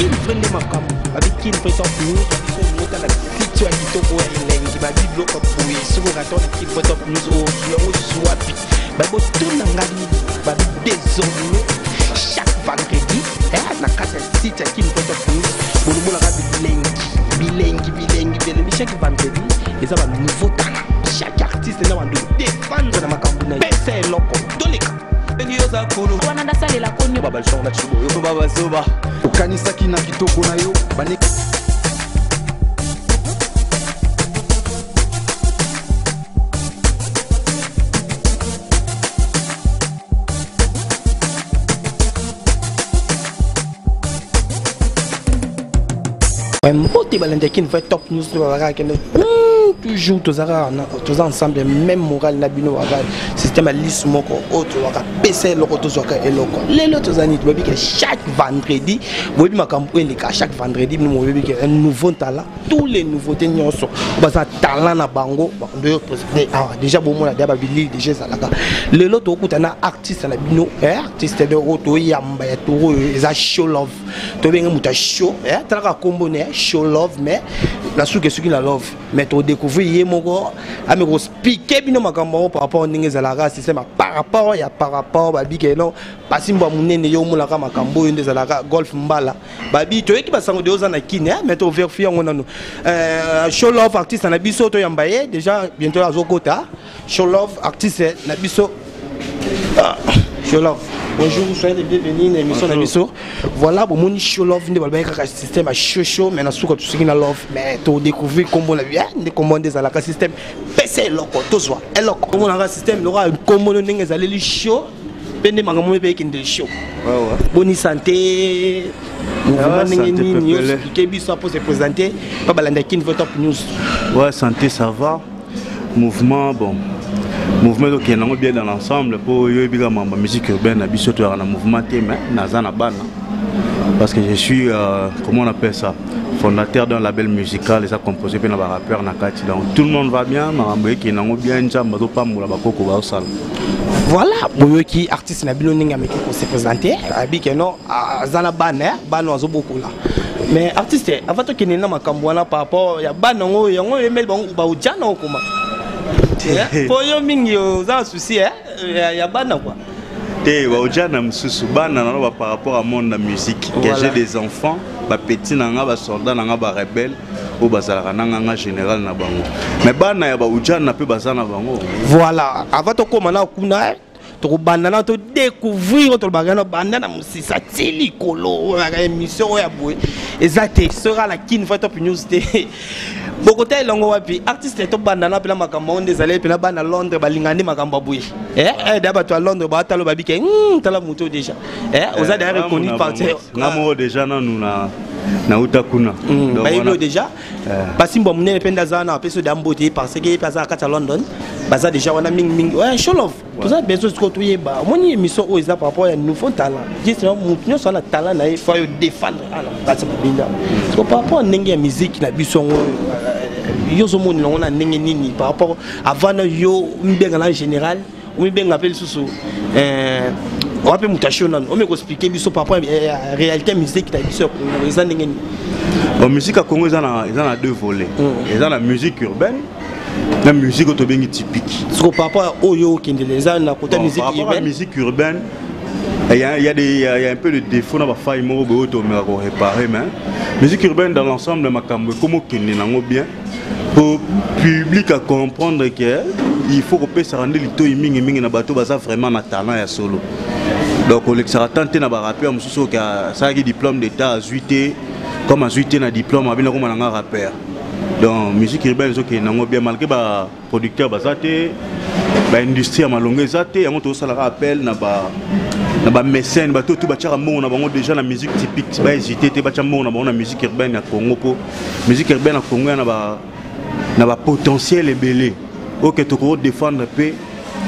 Kin vrai nde makambo babi Kin vrai top news biso mota na site ya kitoko ya elengi babi biloko boye soki orata na Kin vrai top news ozwi yango wapi babi botuna ngai babi désormais chaque vendredi na kati ya site ya Kin vrai top news bolomonaka bilengi bilengi bilengi bilengi chaque vendredi eza ba nouveau talent chaque artiste na bando défendre na makambo na ye pesa eloko toleka wana ndasalela konyo babazoba okanisaki na kitoko na yo bane Mbote balandi ya Kin vrai top news babakaka kende toujours tozalaka toza ensemble même moral na bino baka système ya lisu moko oyo tozwaka pesa eloko tozwaka eloko lelo toza nini toyebi ke chaque vendredi boyebi makambo oyo eleka chaque vendredi bino boyebi ke un nouveau talent tous les nouveautés nyonso baza talent na bango awa déjà bomona deya babilili déjà ezalaka lelo tokokuta na artiste na bino artiste de oyo toyamba ya toro oyo eza show love tobenge moto ya show talaka nkombo ne show love mais na suki esuki na love mais todécouvrir ye moko ame kospike bino makambo yango par rapport ndenge ezalaka système ya par rapport ya par rapport babike no pasi mbwa monene yo omonaka makambo oyo nde ezalaka golf mbala babi toyoki basango de oza na kine mais toverifie yango nano show love artiste na biso toyamba ye déjà bientôt azokota show love artiste na biso. Ah, show love, bonjour, soyez les bienvenus na émission na biso. Voilà, bomoni show love nde balobaki kaka système ya show show, mais na suka tosoki na love, mais todécouvrir kombo na bien nde kombo nde ezalaka système pesa eloko tozwa eloko omonaka système lokola kombo no ndenge ezaleli show mpe nde makambo mpe ekende show. Boni santé, mouvement ndenge nini? Oexplike biso apo se présenter mpa balanda Kin vrai top news. Ouais, santé ça va, mouvement bon, mouvement ezokende yango bien dans l'ensemble mpo oyebi kaka mambo ya musique urbaine na biso toyaka na mouvement te, mais naza na bana parce que je suis comment on appelle ça, fondateur d'un label musical eza composé mpe na barappeur na kati. Donc tout le monde va bien, makambo ekende yango bien, Nzambe azopambola, bakoko bazosala. Voilà, boyoki artiste na bino ndenge ameki kose présenter, abi ke non, aza na bana, bana azobokola. Mais artiste, avant tokende na makambo wana par rapport ya bana yango, yango oyembeli bango baojana okoma po yo mingi oza na souci ya bana quoi. Te, baojana mosusu bana nano par rapport à monde ya musique que j'ai des enfants, bapeti na nga, basoldat na nga, barebelle oyo bazalaka na nganga général na bango, mais bana ya baujana mpe baza na bango. Voilà, avant tokóma na kuna, tokobanda na todécouvrir oyo tolobaka na banda na mosisa ti likolo. Oyaka émission oyo ya boye eza te soki ala Kin vrai top news te, bokota elongo wapi. Artiste, tobanda na mpena makambo yango nde ezali mpena bana Londres balinga nde makambo ya boye da bato ya Londres baatala babike tala moto déjà oza d'ailleurs reconnu parti. Nga moko déjà nanu na nauta kuna. Bayebi oyo déjà basimbwa monene mpe nde aza wana, apesi oyo da mbote parce que ye mpe aza na kati ya London, baza déjà wana mingimingi. Show love, toza besoin sikoyo toyeba, omoni émission oyo eza par rapport ya nouveau talent, juste motu nyonso ana talent na ye fa yo défendre ana kati ya mabinda. So par rapport ndenge ya musique na biso yango, yo ozomonela yango na ndenge nini par rapport avant na yo omibenga na général, omibenga mpe lisusu owa mpe moto asio nano omi koexplike biso par rapport ya réalité musique na biso ya Congo eza ndenge nini? Bon, musique ya Congo eza na deux volets: eza na musique urbaine na musique oyo tobengi typique. Siko par rapport oyo okendele eza na kota musique urbaine. Musique urbaine, il y a un peu de défaut na bafaille moko boye oyo tomeka koréparer, mais musique urbaine dans l'ensemble, makambo ekoma okende nango bien po public a comprendre que il faut kopesaka nde litoi mingimingi na bato baza vraiment na talent ya solo. Donc olekisaka tan te na barappeur mosusu oyo asalaki diplôme d'état, azwi te, comme azwi te na diplôme abina koma nanga rappeur. Donc musique urbaine ezokende nango bien malgré baproducteur baza te, baindustrie ya malongo eza te. Yango tozosalaka appel na ba na bamécène, bato oyo batiaka mbongo na bango déjà na musique typique, bahésité te, batya mbongo na bango na musique urbaine ya Congo, mpo musique urbaine ya Congo ya na bapotentiel ebele oyo ke tokodéfendre mpe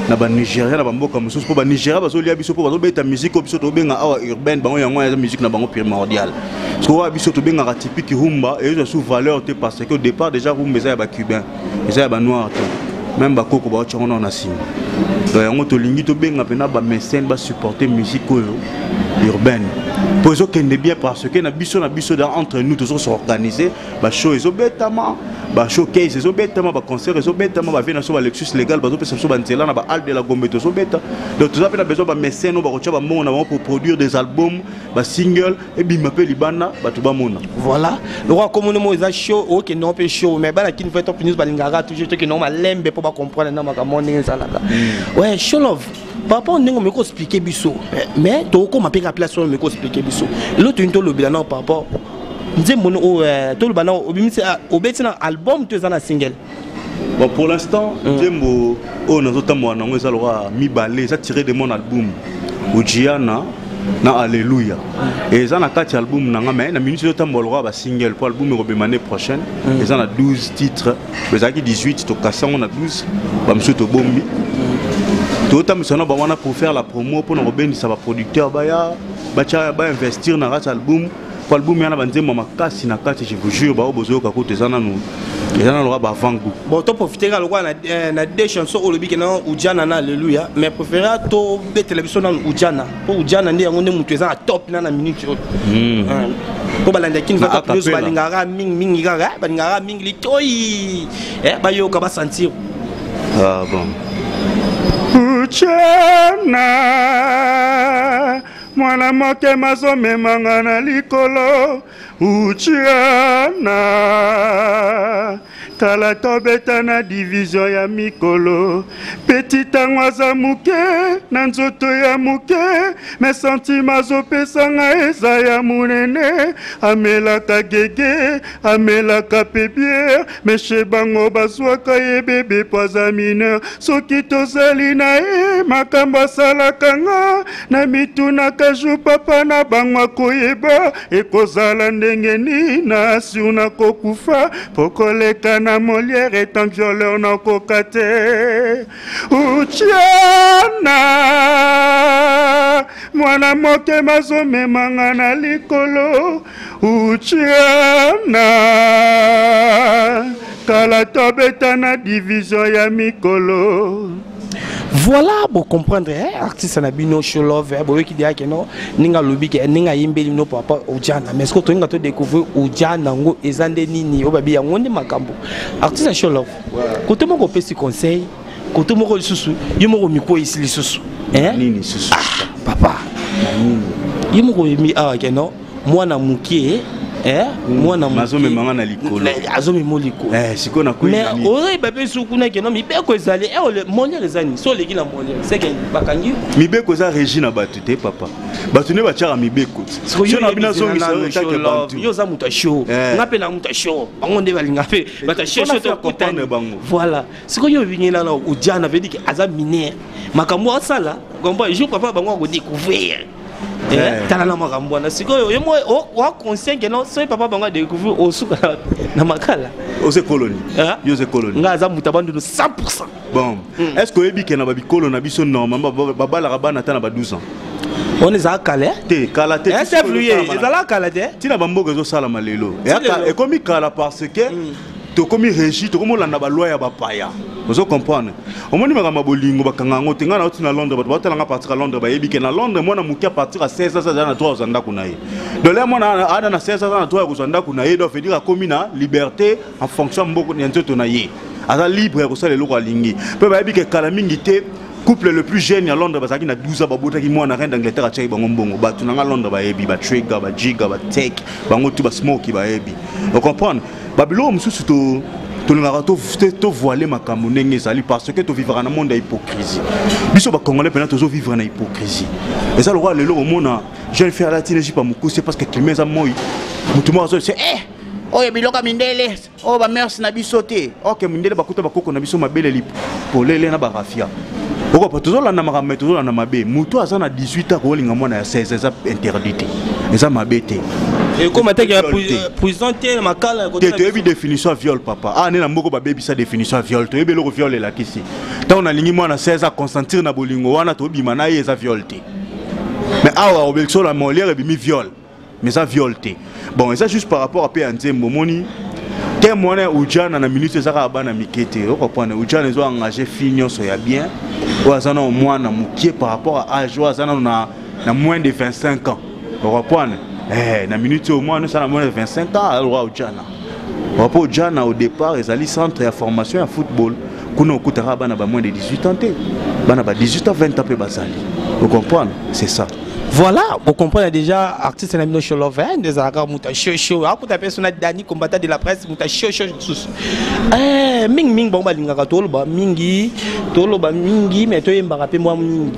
na banigéria, na bamboka mosusu, mpo banigéria bazolia biso mpo bazobeta musique oyo biso tobenga awa urbaine. Bango yango eza musique na bango primordiale. Parce que oyo biso tobengaka typique rumba ezwa sous valeur te, parce que au départ déjà rumba eza ya bacubain, eza ya banoir te, même bakoko baotyango nao na nsima. Donc yango tolingi tobenga mpena bamécène basupporter musique oyo. Urbaine mpo ezokende bien parce que na biso na biso entre nous tozo s'organiser. Bashow ezobetama, bashowcase ezobetama, baconcert ezobetama, bavie na biso balexus légal bazopesa biso banzela na bahalle de la Gombe tozobeta. Donc toza mpe na besoin bamécène oyo bakotia bambongo na bango pour produire des albums, basingle ebima mpe libanda, bato bamona. Voilà, lokwa komona mo eza show, okende mpe show, mais bana Kin Vrai Top News balingaka toujours tokende malembe mpo bacomprendre na makambo ndenge ezalaka. Ouais, Show Love, par rapport ndenge omeki koexpliquer biso, mais tokokoma mpe ka place oyo omeki koexpliquer biso, elo toyini tolobela nao par rapport nzembo oyo toloba nao obimisi, obeti na album to eza na single? Bon, pour l'instant, nzembo oyo nazotambola nango eza lokola mibale, eza tiré de mon album Ojiana na Alleluia. Eza na kati ya album nanga, mais na minute ezotambola lokola basingle po album ekobima année prochaine. Eza na 12 titres, ezalaki 18, tokasi yango na 12, bamosusu tobombi. Totambwisa na bango wana pour faire la promo, mpona kobendisa baproducteur baya batya bainvestir na kati ya album, po album yana banzembo makasi na kati. Je vous jure, bao bozoyoka kutu eza nanu, eza nanu lokola baavant goût. Bon, toprofite kaka lokola na deux chansons olobi ke na Ujana na Alleluia, mais préféra tobetela biso nanu Ujana, mpo Ujana nde yango nde moto eza na top na minute oyo, mpo balandi ya Kin Na Top News acapella. Balingaka mingi mingi kaka, balingaka mingi litoi, bayoka, basentir. Ah bon. Uchana mwana motema azomemanga na likolo. Uchiana kala tobeta na division ya mikolo. Petit ntango aza moke na nzoto ya moke, mais sentiment azopesanga eza ya monene. Amelaka gege, amelaka mpe bière, mais chez bango bazwaka ye bébé po aza mineur. Soki tozali na ye, makambo asalaka nga na mitunaka, jour papa na bango akoyeba, ekozala ndenge nini? Na sur nakokufa po koleka na Molière étant violeur nakoka te. Utiana mwana motema azomemanga na likolo. Utiana kala tobeta na division ya mikolo. Voilà, bocomprendre, artiste na bino Show Love, boyoki deya ke no ndenge alobi ke ndenge ayembeli bino papa Ujana. Mais ce que toyinga todécouvrir Ujana yango eza nde nini oyo babi yango nde makambo. Artiste ya Show Love, kote moko opesi conseil, kote moko lisusu ye moko mikweyisi lisusu, hein? Nini susu? Ah, papa, ye moko oyembi awa ke no mwana moke, mwana moke Azomemanga na likolo. Azomema likolo. Sikoyo nakwei mais na nini? Ozoyeba mpe su kuna ke no mibeko ezali, Molière eza nini? So oleki na Molière, seke bakangi yo. Mibeko eza régi na bato te, papa. Bato nde batiaka mibeko. Sikoyo So na bino oyebisi na azongisa nanu, etake Show Love. bantu. Yo oza moto ya show, nga mpe na moto ya show, bango nde balinga mpe bato ya show. Mpona Show faire tokutani. comprendre bango. Voilà, sikoyo obingi nana Ujana, veut dire ke aza mineur. Makambo asala comprend, jour papa bango akodécouvrir, tala na makambo wana. Sikoyo yo mo oconscient ke non, soki papa bango adécouvrir, osuka na makala. Oza koloni? Ah? Yo oza koloni? Nga aza moto abandundu 100. Bon, est ce que oyebi ke na babikolo na biso, normalement babalaka bana ata na ba 12 ans? Wana ezala kala, eh? Te, kala te. Ti sikoyo ezosalama. Ezala kala te. Ntina bamboka ezosalama lelo. Ti lelo. Ekomi kala parce que tokomi régi, tokomi olanda baloi ya bapaya, ozo comprendre? Omoni makambo ya bolingo, bakanga yango te. Ngai nauti na Londres, bato baotalanga partir ya Londres bayebi ke na Londres mwana moke à partir ya 16 ans aza na droit kozwa ndako na ye. Donc le mwana ana na 16 ans aza na droit ya kozwa ndako na ye, donc veut dire akomi na liberté en fonction ya mboko ya nzoto na ye, aza libre ya kosala eloko alingi. Mpe bayebi ke kala mingi te, couple le plus jeune ya Londres bazalaki na 12 ans, babotaki mwana, reine d'Angleterre atiaki bango mbongo. Bato na nga Londres bayebi, batrigger, bajiga, batek, bango tu basmoki bayebi. Ocomprendre, babiloko mosusu to tolingaka tovoile makambo ndenge ezali parce que tovivaka na monde ya hypocrisie. Biso bacongolais mpena tozovivre na hypocrisie. Eza lokola lelo omona jeune fille alati na jupe ya mokuse parce que climat eza moi, motu moko azo se oyo biloko ya mindele, oyo bamœurs na biso te. Ok, mindele bakuta bakoko na biso mabele polele na barafia. Okopa tozolanda makambo, me tozolanda mabe. Motu aza na 18 ans kolinga mwana ya 16, eza interdit te, eza mabe te. Ekoma teke ya Viol te. Prison te, na makala. Te, toyebi définition ya viol, papa. Ah, nde na mboka babebisa définition ya viol. Toyebi eloko viol elakisi. Ntango nalingi mwana 16 aconsentir na bolingo wana, tobima na ye, eza viol te. Mais awa obelisi la Molière, ebimi viol, mais eza viol te. Bon, eza juste par rapport ape ya nzembo. Omoni thème wana ya Ujana, na minute eza kaka bana mike te, ocomprendre? Ujana ezo engage fille nyonso ya bien oyo aza nano mwana mokie par rapport à âge oyo aza nano na Na moins de 25 ans, oreprendre na minute oyo mwana osala moins de 25 ans alwa ojana wapo. Ojana au départ ezali centre ya formation ya football. Kuna okutaka bana ba moins de 18 ans te, bana ba 18 ans, 20 ans mpe bazali. Ocomprendre, c'est ça. Voilà, bocomprendre déjà artiste na bino Sholove nde ezalaka moto ya show. Akuta mpe so na Dani, combattant de la presse, moto ya show lisusu mingimingi. Bango balingaka toloba mingi, toloba mingi, mais toyembaka mpe mwa mingi.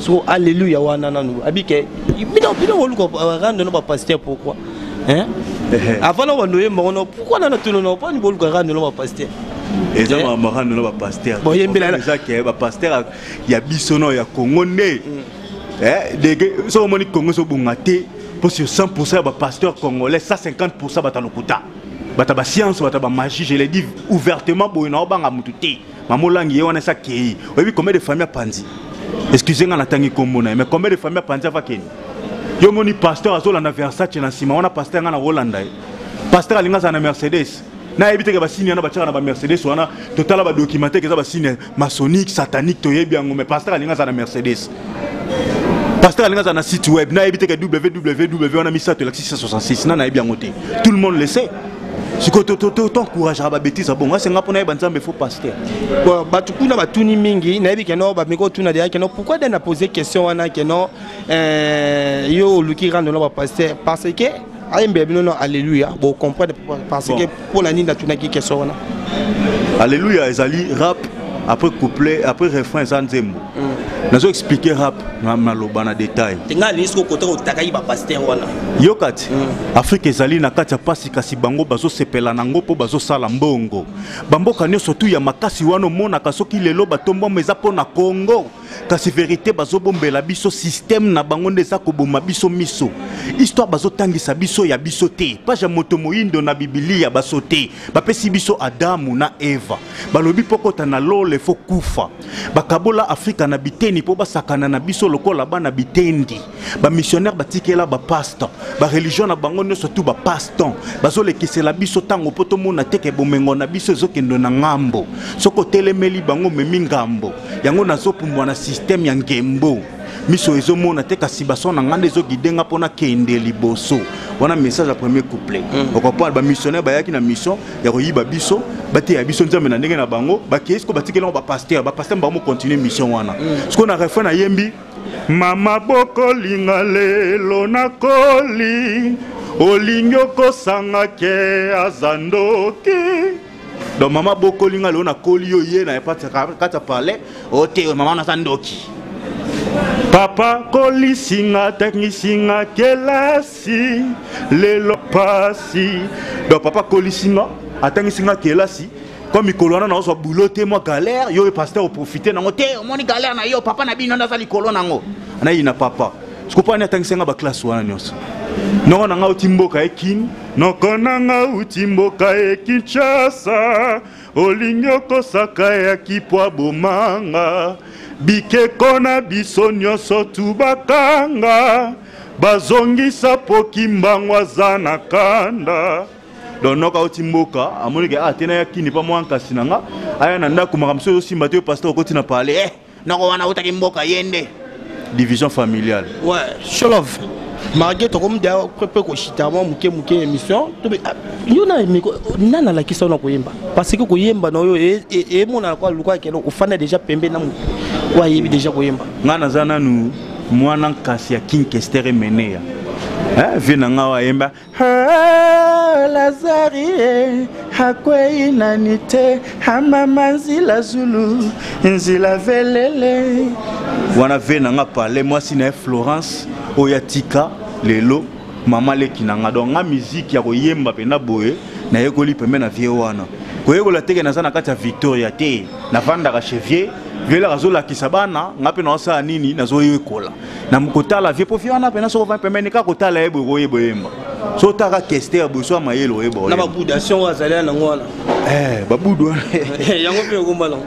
Soko alleluya wana nanu abike bino bino koluka rando no bapasteur, pourquoi avant na bando oyemba ngo? Pourquoi nana tunono mponi boluka rando no bapasteur? Eza makambo rando no bapasteur. Boyembela. Eza ke bapasteur ya biso no ya Congo nde deke soki omoni Congo ezobonga te, mpo sur 100 ya bapasteur congolais, 150 bato ya lokuta, bato ya bascience, bato ya bamagie. Je le dis ouvertement boye, na obanga motu te. Mama Olangi ye wana esi akei. Oyebi combien de famille apanzi? Excuse nga, natangi nkombo na ye, mais combien de famille apanzi ava keni? Yo moni pasteur azolanda Versace na nsima wana. Pasteur nga na kolanda ye, pasteur alingi azala na Mercedes. Nayebi teke basini wana batiaka na bamercedes wana. Totala badocumentaire, eza basini maçonnique, satanique, toyebi yango. Mais pasteur alingi azala na Mercedes, pasteur alingi azala na site web. Nayebi teke www wana misato elakisi 666 na nayebi yango te. Tout le monde le sait. Sikoyo toencourageaka babêtises bongo. Asenga mpo nayeba Nzambe, faux pasteur. Bon, bato kuna batuni mingi. Nayebi keno bameki otuna deya keno pourquoi nde na pose question wana keno yo oluki rando na bapasteur, parce que ayembela bino no alleluya. Bocomprendre parce que mpo na nini natunaki question wana. Alleluya ezali rap, après couplet, après refrain eza nzembo. Nazo expliquer rap na maloba na détail. Te, ngai alingi soki okota otakaki bapasteur wana. Yoka ti Afrike ezali na kati ya pasi, kasi bango bazosepela nango mpo bazosala mbongo. Bamboka nyonso tu ya makasi wana omonaka, soki lelo batombwama eza mpo na Congo. Kasi vérité bazobombela biso, système na bango nde eza koboma biso miso. Histoire bazotangisa biso ya biso te. Page ya moto moyindo na Bibilia baso te. Bapesi biso Adamu na Eva, balobi mpo kota na lole fo kufa. Bakabola Afrika na biteni mpo basakana na biso lokola bana bitendi. Bamissionnaire batikela bapasteur bareligion na bango nyonso tu. Bapasteur bazolekisela biso ntango mpo tomona teke bomengo na biso ezokende na ngambo. Soki otelemeli bango, omemi ngambo. Yango nazopumbwa na système ya ngembo, miso ezomona te, kasi baso na ngai nde ezoguider nga mpona kende liboso. Wana message ya premier couplet. Okomprendre, bamissionnaire bayaki na mission ya koyiba biso, bateya biso Nzambe na ndenge na bango. Bakei siko batikeli yango bapasteur. Bapasteur bango continue mission wana. Sikoyo na refrain nayembi: mama bokolinga lelo nakoli, olingi okosanga ke aza ndoki. Donc mama bokolinga lelo nakoli, yo ye na kati ya palais o te, mama naza ndoki. Papa kolisinga, tangisinga kelasi, lelo pasi. Donc papa kolisinga, atangisinga kelasi. Comme mikolo wana nazwa boulot te, mwa galère, yo pasteur oprofite nango te. Omoni galère na yo, papa na bino nde aza likolo nango. Nayi na papa siko mpo ani atangisi nga baklasse wana nyonso. Noko na nga uti mboka ekini, noko na nga uti mboka ekinshasa, olingi okosaka ya kipwa bomanga. Bikeko na biso nyonso tu bakanga, bazongisa poki mbango aza na kanda. Donc noka auti mboka, amoni ke ah te, naya kini mpa mwa nkasi na nga aya na ndako, makambo so ezosimba te. Yo pasteur okoti na pale noko wana autaki mboka, ye nde division familiale. Ouais, Sholov, malgré tokomi deya mpe koshita mwa moke moke émission, tobe yo na miko nani alakisa yo na koyemba? Parce que koyemba na oyo emonana kwa luka keno ofanda déjà pembe na motu oyo ayebi déjà koyemba. Nga naza nanu mwana nkasi ya King Kester Emeneya. Vie na nga oyo ayemba Lazari akwei nani te, amama nzila zulu nzila velele wana. Vie na nga pale mwasi na ye Florence oyo atika lelo mama leki na nga. Donc nga miziki ya koyemba mpena boye nayekoli pembe na vie wana. Koyekola teke naza na kati ya Victoria te, navandaka chez vie. Vielaka azolakisa bana nga mpe naosala nini, nazoyekola na kotala vie, mpo vie wana mpena soko ovandi pembeni kaka kotala ye boye, koyeba oyemba. So otaka Kester boye, so ya mayele, oyeba. Na babudation oyo azali nango wana. Babudu wana. Yango mpe okoma nango.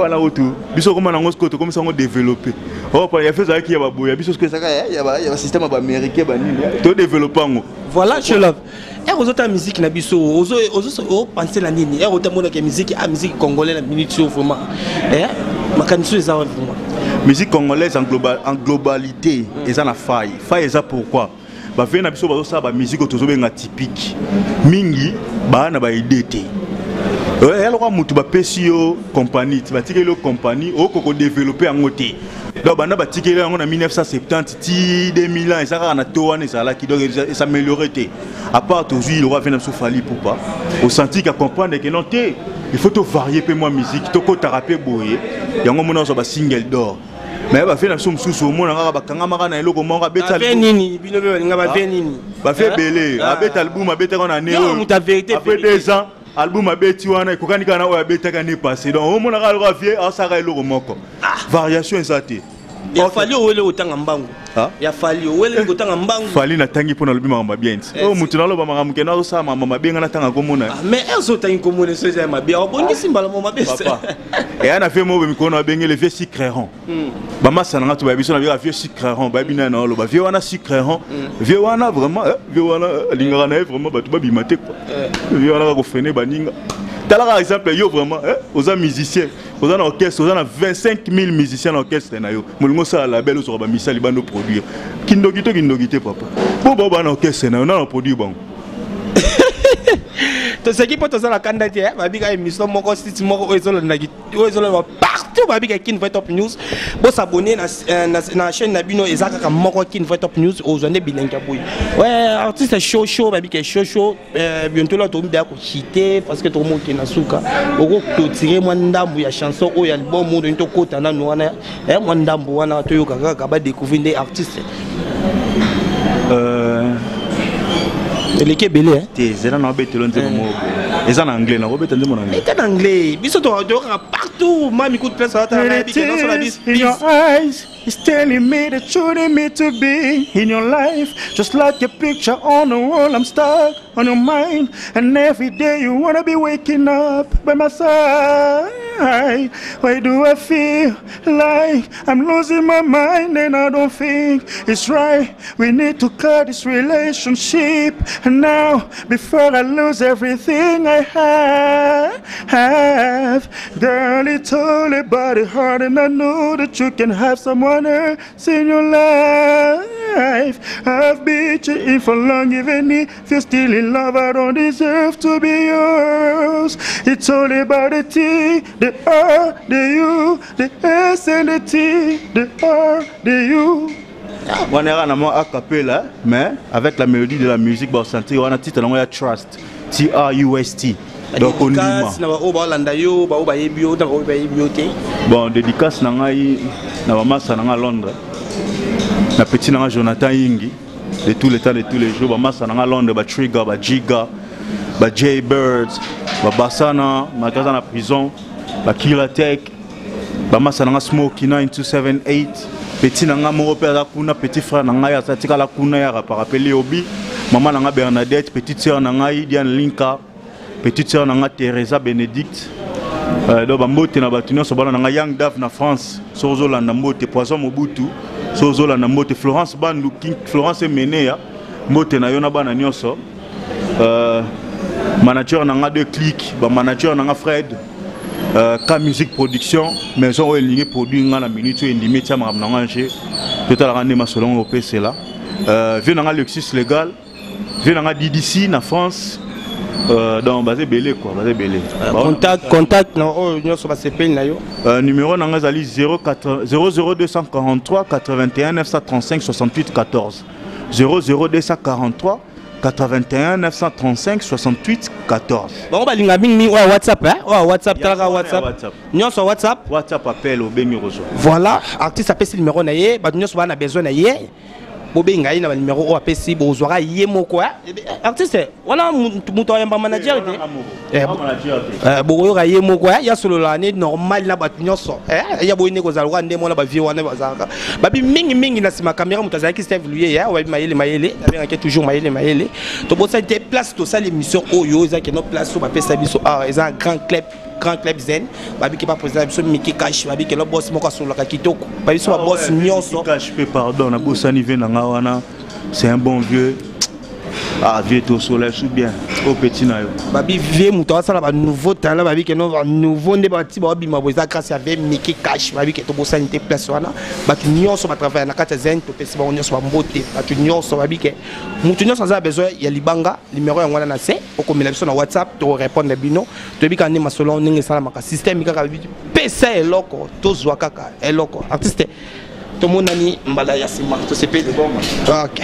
Wana otu biso okoma nango. Sikoyo tokomisa yango développé. Opa ya fe ezalaki ya baboya biso, sikoyo ezalaka ya basystème ya baaméricain banini, todéveloppe yango. Voilà, Sholov, ere ozotala musique na biso, opense na nini? Ere otamonaka musique, a musique congolais na minute oyo, vraiment makanisi oyo eza wa vraiment? Musique congolaise en globalité eza na faille. Faille eza pourquoi? Bavieux na biso bazosala bamusique oyo tozobenga typique mingi, baa na baidée te. Ya lokola motu bapesi yo compagnie ti batikeli yo compagnie, okoki kodévelopper yango te. Donc banda batikeli yango na 1970 ti 2000 ans, eza kaka na to wana ezalaki. Donc es'améliorer te, à part tozwi lokola vieux na biso Fally Ipupa, osenti ka comprendre ke non te, il faut tovarier mpe mwa musique, tokotaka mpe boye. Yango mona ozwa basingle d'or, mais bavieux na biso mosusu omona kaka bakangamaka na eloko moko, abeta Bavieux nini? Bino mpe balinga bavieux nini? Bavieux ebele. Abeta album, abetaka na ne Yo, moto ya vérité, après vérité. 2 ans, album abeti wana ekokani kaka na oyo abetaka ne passé. Donc omonaka lokola vieux aosaka eloko moko, variation eza te. Ya Fally, owele kotanga mbangu. Ah? Ya Fally, owele kotanga mbangu. Fally natangi mpo nalobi makambo ya bien ti. Oyo motu naloba makambo kende azosala makambo mabe, nga natanga komona. Ah, mais ere otangi komona so eza ya mabe, obongisi mbala mo mabe. Papa, eya na vieux moko mikolo na babenge le vieux Sucreron. Bamasa na nga to bayebi so na bika vieux Sucreron, bayebi nani na oloba vieux wana Sucreron. Vieux wana vraiment, vieux wana alingaka na ye vraiment bato babima te quoi. Vieux wana kaka kofreiner baninga. Talaka exemple, yo vraiment, oza musicien, oza na orchestre, oza na 25 000 musiciens na orchestre na yo, molingo osala label, ozwaka bamisali bando produire. Kindoki to kindoki te, papa, po bao baa na orchestre na yo nana produire bango. Toseki mpo toza na kanda te. Babika émission moko, site moko oyo ezolandaki, oyo ezolanda partout, babika Kin Vrai Top News. Bos'abonner na chaîne na bino, eza kaka moko, Kin Vrai Top News. Ozwa nde bilengi ya boye. Ouais, artiste chaud chaud, babika chaud chaud. Bientôt là tokomi deya kochite parce que tokomokende na suka. Okoclôturer mwa ndambu ya chanson oyo, album oyo tokota nanu wana, mwa ndambu wana toyoka kaka, badécouvrir nde artiste. Eleki ebele. Te, zela na obetelo nzembo moko boye eza na anglais, nakobeta nzembo na anglais. Eka na anglais, biso toyokaka partout. Mami coup de place. In your eyes is telling me that you need me to be in your life. Just like a picture on the wall, I'm stuck on your mind. And every day you wanna be waking up by my side. Why do I feel like I'm losing my mind and I don't think it's right? We need to cut this relationship now before I lose everything I have. Girl, it's all about the heart, and I know that you can have someone else in your life. I've been cheating for long, even if you're still in love, I don't deserve to be yours. It's all about the T, the R, the U, the S and the T, the R, the U. Wana yaka na mwa acapella, mais avec la mélodie de la musique, basentir wana titre nango ya Trust, T R U S T. Donc ondima. Na baoyo baolanda yo, baoyo bayebi yo na baoyo bayebi yo te. Bon, dédicace na ngai na bamasa na ngai Londres, na petit na ngai Jonathan Yingi, de tous les temps, de tous les jours. Bamasa na ngai Londres, batrigger, bajiga, ba J Birds, babasana makaza na prison, bakila tech, bamasa na nga Smoky 9278, petit na nga moko mpe aza kuna, petit frère na ngai aza tikala kuna ya rapaka mpe Leobi, mama na nga Bernadette, petite sœur na ngai Diane Linka, petite sœur na nga Teresa Bénédicte. Donc bambote na bato nyonso bana na ngai. Young Dave na France, soki ozolanda, mbote. Poison Mobutu, soki ozolanda, mbote. Florence Bandu King, Florence Emenea, mbote na yo na bana nyonso. Manager na nga de click, bamanager na nga Fred, K Music Production, maison oyo elingi produit nga na minute oyo endimi etia makambo na nga nge totalaka nde masolo ngo opesela. Vieux na nga Lexus Legal, vieux na nga DDC na France. Donc baza ebele quoi, baza ebele. Contact na oyo nyonso basepeli na yo. Numéro na nga ezali 00243 81 935 68 14, 00243 81 935 68 14. Bango balinga mingimingi oyo WhatsApp, oyo WhatsApp, talaka WhatsApp nyonso, WhatsApp. WhatsApp, appel, obengi, kozwa. Voilà, artiste apesi numéro na ye. Bato nyonso baa na besoin na ye, bobenga ye na banumero oyo apesi, bozwaka ye moko. Artiste wana moto ayamba manager te, bokoyoka ye moko ya solola ne normal na bato nyonso ya boye nde kozala lokola nde mwana bavieux wana bazalaka babi mingimingi na nsima caméra. Moto azalaki Steve Luye, babi mayele mayele, nabengaki toujours mayele mayele. Tobosani te place tosala émission oyo, eza keno place oyo bapesa biso awa, eza Grand Club, Grand Club Zen. Babiki ba président biso Miki Cash, babiki lo boss moko asololaka kitoko, babiso ba boss nyonso. Cash pe, pardon, nabosani vieux na nga wana, c'est un bon vieux. Ah vieux, tosola su bien o petit na yo. Babi vieux moto asala banouveau talent, babi ke no banouveau nde bati baobima boye, eza grâce ya vieux Miki Cash. Babi ke tobosani te place wana, bato nyonso batravaille na kati ya zen, topesi bango nyonso bambote. Bato nyonso, babi ke moto nyonso aza besoin ya libanga, numéro yango wana na se, okomela biso na WhatsApp, torépondre bino. Toyebi kaka nde masolo ndenge esalamaka, système kaka pesa eloko, tozwa kaka eloko. Artiste, tomonani mbala ya nsima, tosepeli. Ok.